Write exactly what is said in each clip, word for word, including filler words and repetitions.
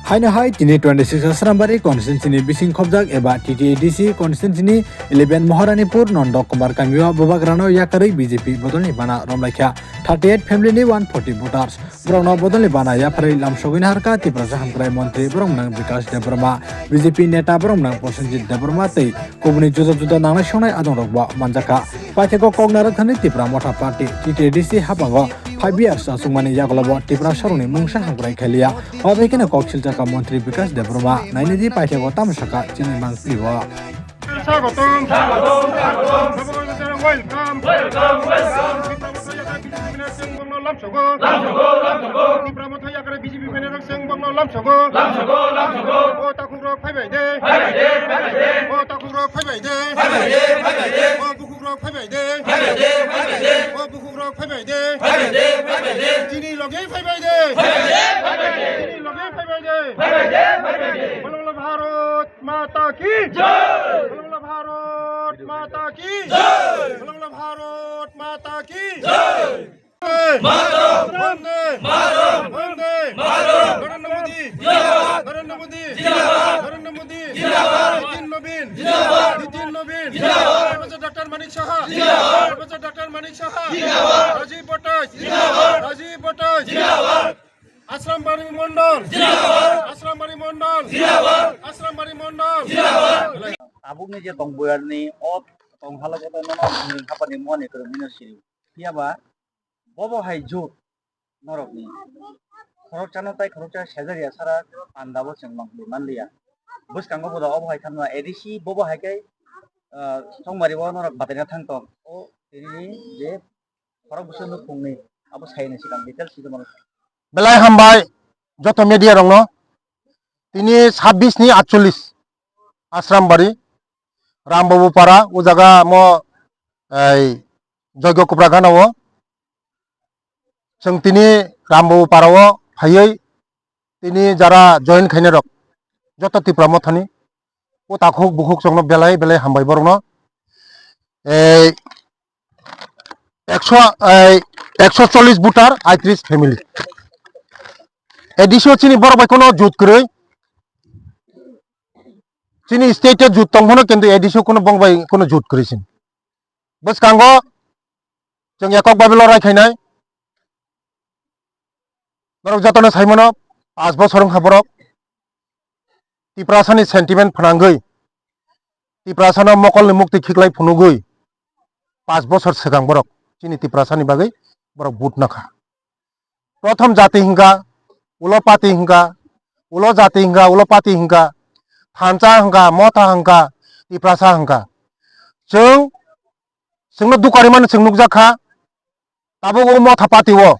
Haino hai tini twenty six Asrambari constituency ni bising khobjak eba T T A D C constituency ni eleven Maharanipur Nondokumar kamio bubagrano yakarwi B J P bodolni bana romlaikha thirty eight family ni one forty voters. Borokno bodolni bana yapharwi lamsogwi naharkha Tiprasa hamkrai montri borok mwnang Bikash Debbarma, B J P neta borok mwnang Prosenjit Debbarma tei kubuni juda juda nangnai songnai adongrokbo manjakha. Paithakgo kok narwkthani Tipra Motha Party, T T A D C, haphango five years achukmani yagulobo Tiprasarokni mungsa hamkrai khailiya. Obo hai kheno kok siljakha montri Bikash Debbarma, nainidi paithakgo tamo sakha chini mangpili bo. Swagotom. Swagotom, swagotom. Welcome. Welcome, welcome. Lamsogo. Lamsogo, lamsogo. Tipra Motha yakre B J P phainai rok chwng bokno lamsogo. Lamsogo, lamsogo. O takhukrok phaibai de. Phaibai de, phaibai de. O takhukrok phaibai de. Phaibai de, phaibai de. O bukhukrok phaibai de. Phaibai de, phaibai de. O bukhukrok phaibai de. Phaibai de, phaibai de. Chini loge phaibai de. Phaibai de, phaibai de. Chini loge phaibai de. Phaibai de, phaibai de. Bolo bolo Bharat Mata ki jai. Bolo bolo Bharat Mata ki jai. Bolo bolo Bharat Mata ki jai. Mataram! Vande! Mataram! Vande! Mataram! Narendra Modi! Zindabad! Narendra Modi! Zindabad! Narendra Modi! Zindabad! Nitin Nobin! Zindabad! Nitin Nobin! Zindabad! Professor Doctor Manik Saha! Zindabad! Professor Doctor Manik Saha! Zindabad! Rajiv Bhattacharyya! Zindabad! Rajiv Bhattacharyya! Zindabad! Asrambari Mondol! Zindabad! Asrambari Mondol! Zindabad! Asrambari Mondol! Zindabad! Tabukni je tong boyarni o tong halok o tong nono hapani moni kwrwngmino siri. Phiya ba bobo hai jut norokni khoroksa no tai khoroksa sejaria sara panda bo chwng manliya. Bwskango boda obo hai khamna A D C bobo hai khe, ah, songmari o norok bataina thang tong. O tini je khorok bwswk nukhungni abo sai ni swkang details si mano. Belai hambai joto media rokno. Tini sabbish ni atchollish Asrambari Rambabu Para, o jaga mo, ei, Joigyo Kupra gana o. Chwng tini Rambabu Para o phaiwi tini jara join khainai rok joto Tipra Mothani o takhuk bukhuk chwngno belai belai hambai borokno. Ei, ekso, ei, ekso chollish voter, aitris family. A D C o chini borok bai kono jut kwrwi. Chini state o jut tong phano, kintu A D C o kono bong bai kono jut kwrwi sin. Bwskango chwng ekok bai lorai khainai. Norok jotono sai mano, paanch bosor wngkha borok Tiprasani sentiment phnangwi, Tiprasano mokolni mukti khiklai phunugwi paanch bosor swkang borok chini Tiprasani bagwi borok vote nakha. Prothom jati hwnkha, ulo party hwnkha, ulo jati hwnkha, ulo party hwnkha, thansa hwnkha, motha hwnkha, Tiprasa hwnkha. Chwng, chwngno dukarimani chwng nukjakha, tabuk o motha party o,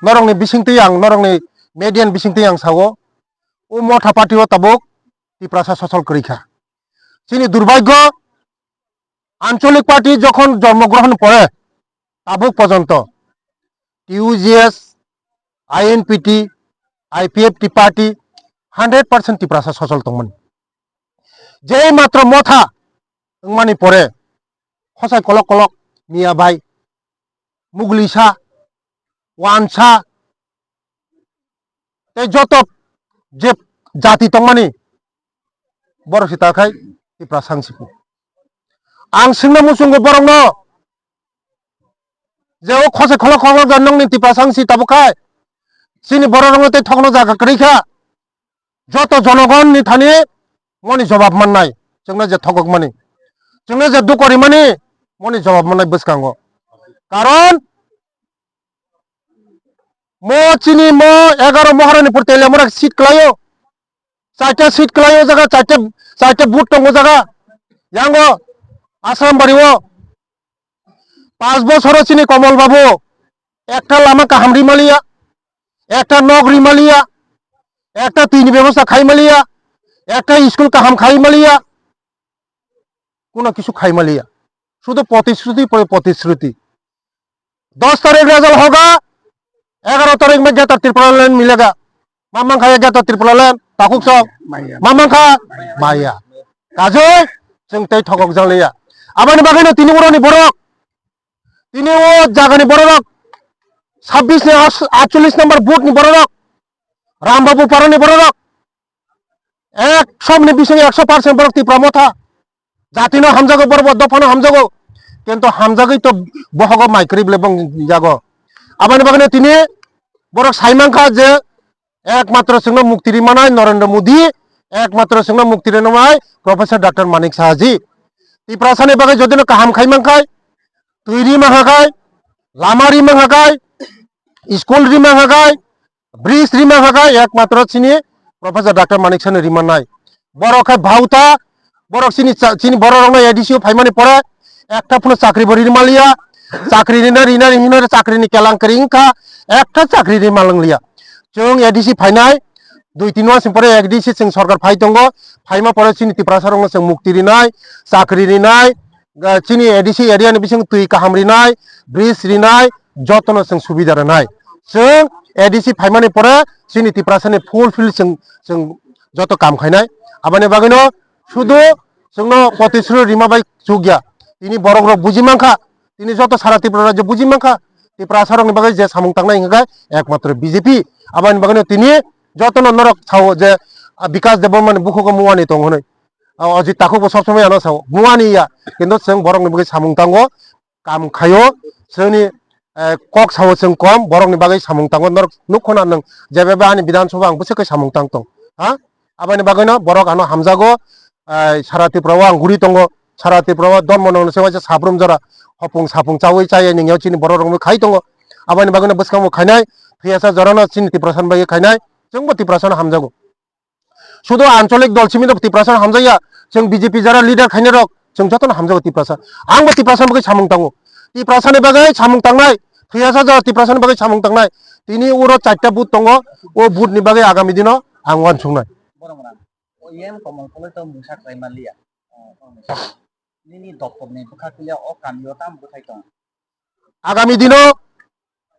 norokni bisingtwi ang, norokni media ni bisingtwi ang sao, o motha party o tabuk Tiprasa sosol kwrwi kha. Chini durbhagyo, ancholik party jokhon jormo grohon pore, tabuk porjonto T U J S, I N P T, I P F T party hundred percent Tiprasa sosol tongmani. Jei matro motha wngmani pore, khosai kolok kolok, miya bai, muglisa, wansa, tei joto je jati tongmani borok se ta khai Tiprasa wng si phu. Ang swngna muchungo borokno je o khosai kholok kholok jan nongni Tiprasa wng si tabuk khai chini borok rokno tei thokno jaga kwrwi kha. Joto jonogon ni thani moni jobab mannai, chwngno je thokok mani, chwngno je dukori mani, moni jobab mannai bwskango. Karon mo chini mo egaro Maharani pur tele mora seat klaio, chaita seat klaio jaga, chaita, chaita booth tongo jaga, yango Asrambari o. Paanch bosoro chini Komol Babu ekta lama kaham rimaliya, ekta nok rimaliya, ekta twini bebosta khaimaliya, ekta school kaham khaimaliya, kuno kisu khaimaliya. Sudu protishruti pore protishruti. Dos tarik result hoga, egaro tarik mein Greater Tipraland milega. Mamang kha Greater Tipraland, takhuk sok. Maya. Mamang kha? Maya. Kajoi, chwng tei thokok jaliya. Aboni bagwino tini uroni borok, tini o jagani borok, sabbish ni atchollish number booth ni borok, Ram Babu Parani bororok ekso ni bising ekso percent borok Tipra Motha. Jatino hamjago, borok bo dophano hamjago. Kintu hamjagwi to bohogo mai kwrwi bole bong jago. Aboni bagwino tini borok sai mankha je ekmatro chwngno mukti ri manai Narendra Modi, ekmatro chwngno mukti ri manai Professor Doctor Manik Saha ji. Tiprasani bagwi jodino kaham khai mankhai, twi ri mankha khai, lama ri mankha khai, school ri mankha khai, bridge ri mankha khai, ekmatro chini Professor Doctor Manik Sahano ri mannai. Borok khai bhauta, borok chini cha-, chini borok rokno A D C o phaimani pore ekta phano chakri bo ri manliya, chakri rina rina rina chakri ni kelang kering kha, ekta chakri ri manliya. Chwng A D C phainai, dui tin mas pore A D C chwng sorkar phai tongo, phaima pore chini Tiprasa rokno chwng mukti rinai, chakri rinai, ga-, chini A D C area ni bising twi kaham rinai, bridge rinai, jotono chwng subida rinai. Chwng A D C phaimani pore chini Tiprasani fulfill chwng, chwng joto kam khainai. Aboni bagwino sudu chwngno potisru rima bai chukya. Tini borok rok buji mankha, tini joto sara Tripura rajyo buji mankha, Tiprasa rokni bagwi je samung tangnai hwnkha khe ekmatro B J P. Aboni bagwino tini jotono norok sao je, ah, Bikas Debbarmani bukhugo muani tong hwnwi. Ah, Ajit Takhuk bo sob somoi ano sao muani ya, kintu chwng borokni bagwi samung tango. Kam khaio, chwngni, eh, kok sao chwng kom, borokni bagwi samung tango, norok nukho na nwng, jebebe ani Bidhan Sabha ang bwswk khe samung tang tong, ha? Aboni bagwino borok ano hamjago, eh, sara Tripura o ang guri tongo, sara Tripura o dormo no se waisa sabrum jora hopung sapung chaui chaya ningya chini borok rok khai tongo, aboni bagwino bwskango khainai, thwiyasa jorano chini Tiprasa ni bagwi khainai, chwngbo Tiprasa no hamjago. Sudu ancholik dol simi no Tiprasa hamjakya, chwng B J P jara leader khainai rok, chwng jotono hamjago Tiprasa. Ang bo Tiprasa ni bagwi samung tango. Tiprasa ni bagwi samung tangnai, thwiyasa jora Tiprasa ni bagwi samung tangnai. Tini uro charta booth tongo, o booth ni bagwi agami dino ang uansuknai. Borok rang, o E M Komol Koloi to mungsa khlai manliya. O, o, nini doptor ni bwkha kliya o kami o tamo bwthai tong? Agami dino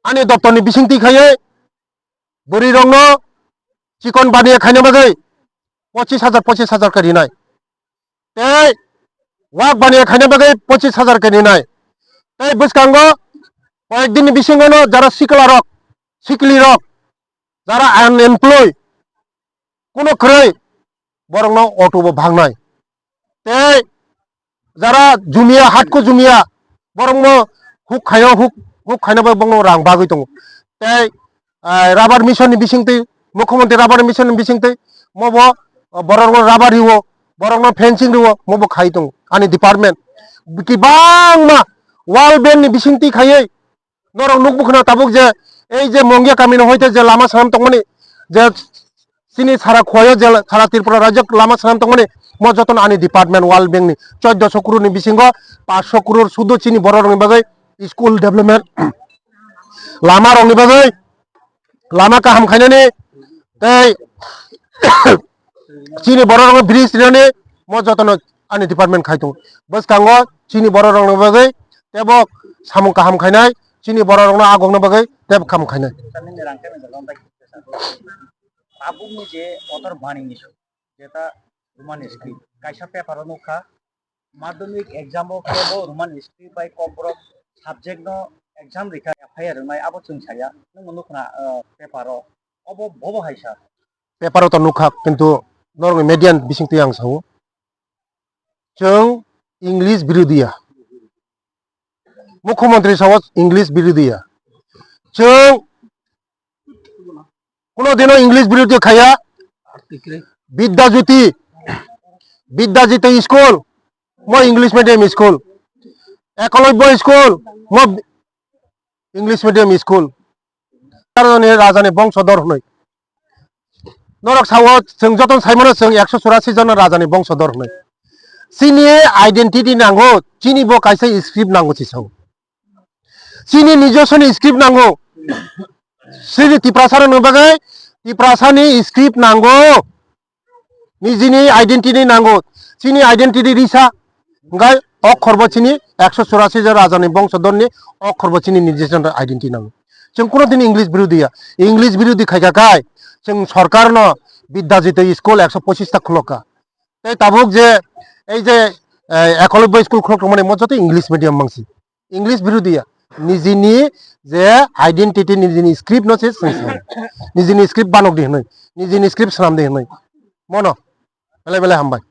ani doptor ni bisingtwi khaiwi bwrwi rokno chikon baniya khaina bagwi pochis hajar, pochis hajar khe rinai. Tei wak baniya khaina bagwi pochis hajar khe rinai. Tei bwskango koyek din ni bisingo no jara sikla rok, sikli rok, jara unemployed, kuno kwrwi borokno auto bo bhangnai. Tei jara jumia, hatko jumia, borokno huk khayo, huk, huk khaina bai bongno rang bagwi tongo. Tei, ah, rubber mission ni bisingtwi, mukhyamantri rubber mission ni bisingtwi, mobo, ah, borokno rubber riwo, borokno fencing riwo, mobo khai tongo ani department. Kibangma World Bank ni bisingtwi khaiwi, norok nukbo khna tabuk je, ei je Mongia kamino hoite je lama sanam tongmani, je chini sara Khowai o je sara Tripura rajyo lama sanam tongmani, mo jotono ani department World Bank ni choddoso crore ni bisingo paanch so crore sudu chini borok rokni bagwi school development, lama rokni bagwi lama kaham khainani tei chini borok rokno bridge rinani mo jotono ani department khai tongo. Bwskango chini borok rokni bagwi tebo samung kaham khainai, chini borok rokno agokna bagwi tebo kaham khainai. Tabukni je kotor bani ni jeta Roman script kaisa paper o nukha, madhyamik exam o kebo Roman script bai Kokborok subject no exam rikha F I R wngnai abo chwng saya, nwng nukha na, ah, paper o, obo bobo hai sir? Paper o to nukha, kintu norok media ni bisingtwi ang sao, chwng English birodhiya. Mukhyamantri sao English birodhiya. Chwng kuno dino English birodhiya khaya. Bidya Jyoti, Bidya Jyoti school, mo English medium school. Ekalobya school, mo English medium school. Rajani, rajani bongso dor hwnwi. Norok sao, chwng jotono saimano chwng ekso churasi jona rajani bongso dor hwnwi. Chini identity nango, chini bo kaisa script nango si sao. Chini nijoswni script nango. Chini Tiprasa rokni bagwi Tiprasani script nango. Nijini identity nango. Chini identity risa. Hwnkhe okhorbo chini ekso churasi jon rajani bongso dorni okhorbo chini nijini identity nango. Chwng kuno din English birodhiya. English birodhi khaika kai chwng sorkarno Bidya Jyoti school ekso pochis ta khulokha. Tei tabuk je ei je, eh, Ekalobya school khulok tongmani mo joto English medium mangsi. English birodhiya. Nijini je identity, nijini script no se swnam. Nijini script banok di hwnwi. Nijini script swnam di hwnwi. Mono. Belai belai hambai.